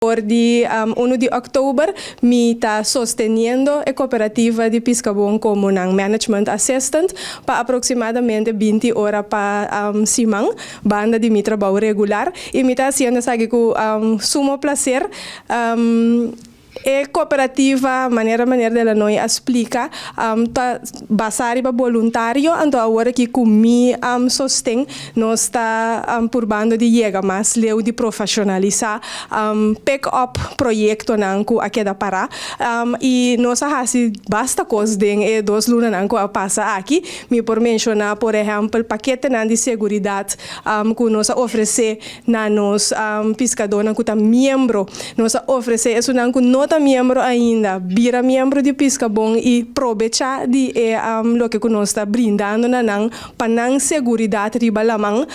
For di 1 di òktober, mi ta sosteniendo e kooperativa di Piskabon komo nan management assistant pa aproksimadamente 20 ora pa siman, banda di mi trabou regular. I mi ta hasiendo esaki ku sumo plaser. E kooperativa, manera meneer De Lanoy a splika, ta basá riba boluntario, anto awor aki ku mi sosten nos ta purbando di yega mas leu di profeshonalisá, pick up proyektonan ku a keda pará. I nos a hasi basta kos den e 2 lunanan ku a pasa aki. Mi por menshoná, por ehèmpel, paketenan di seguridat ku nos a ofresé na nos piskadónan ku ta miembro. Nos a ofresé esunnan ku no ta miembro ainda, bira miembro di Piskabon i probechá di e loke ku nos ta brindando na nan pa nan seguridat riba laman,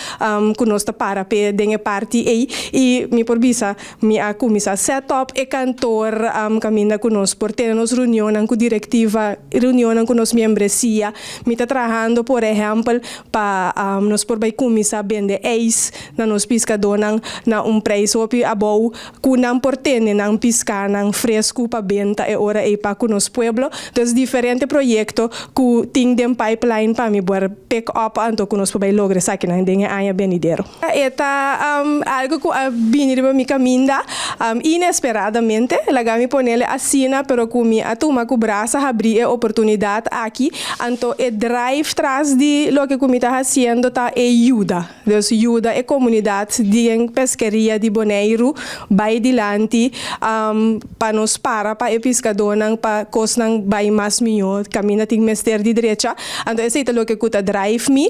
ku nos ta para pe den e parti ei. I mi por bisa, mi a kuminsá set up e kantor kaminda ku nos por tene nos reunionnan ku direktiva, reunionnan ku nos membresia. Mi ta trahando, por ehèmpel, pa nos por bai kuminsá bende eis na nos piskadónan na un preis hopi abou ku nan por tene nan piskanan fresku pa benta e ora ei pa ku nos pueblo. Entonces, diferente proyekto ku tin den pipeline pa mi por pick up, anto ku nos por bai logra esakinan den e aña benidero. E ta algu ku a bini riba mi kaminda inesperadamente, laga mi ponele asina, pero ku mi a tuma ku brasa habrí e oportunidat aki. Anto e drive tras di loke ku mi ta hasiendo ta e yuda. Dus yuda e komunidat di peskeria di Boneiru bai dilanti, pa nos para pa e piskadónan, pa kosnan bai mas mihó kaminda tin mester di drecha. Anto esei ta loke ku ta drive mi,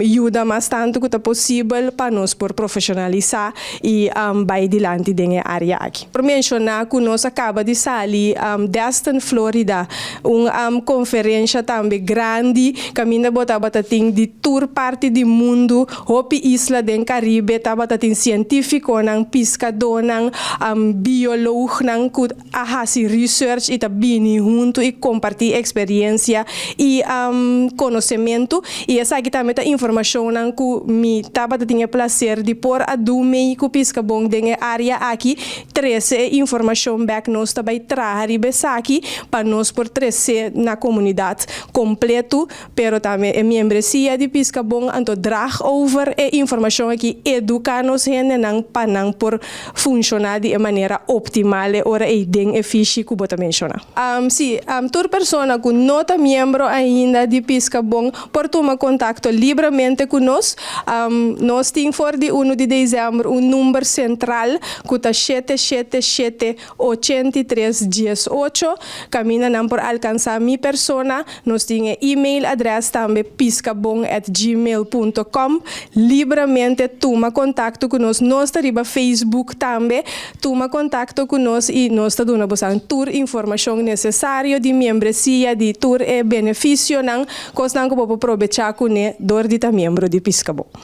yuda mas tantu ku ta posibel pa nos por profeshonalisá i bai dilanti den e área aki. Por menshoná ku nos a kaba di sali Destin, Florida, un konferensia tambe grandi, kaminda bo tabata tin di tur parti di mundu, hopi isla den Karibe, tabata tin sientífikonan, piskadónan, biólogonan ku a hasi research i ta bini huntu i kompartí eksperensia i konosementu. I esaki tambe ta informashonnan ku mi tabata tin e plaser di por a duna mi ku Piskabon den e área aki, trese informashon bèk. Nos ta bai traha riba esaki pa nos por trese na komunidat kompleto, pero tambe e membresia di Piskabon, anto draag over e informashon aki, eduká nos hendenan pa nan por funshoná di manera optimal ora e den e fishi ku bo ta menshoná. Si, tur persona ku no ta miembro ainda di Piskabon por tuma kontakto libremente ku nos. Nos tin for di 1 di desèmber un number sentral ku ta 777 83 18. Kaminda nan por alkansá mi persona. Nos tin e-mail address tambe, piskabon@gmail.com. Libremente tuma kontakto ku nos. Nos ta riba Facebook tambe. Tuma kontakto ku nos i nos ta duna boso tur informashon nesesario di membresia, di tur e benefisionan, kosnan ku bo por probechá kuné dor di ta miembro di Piskabon.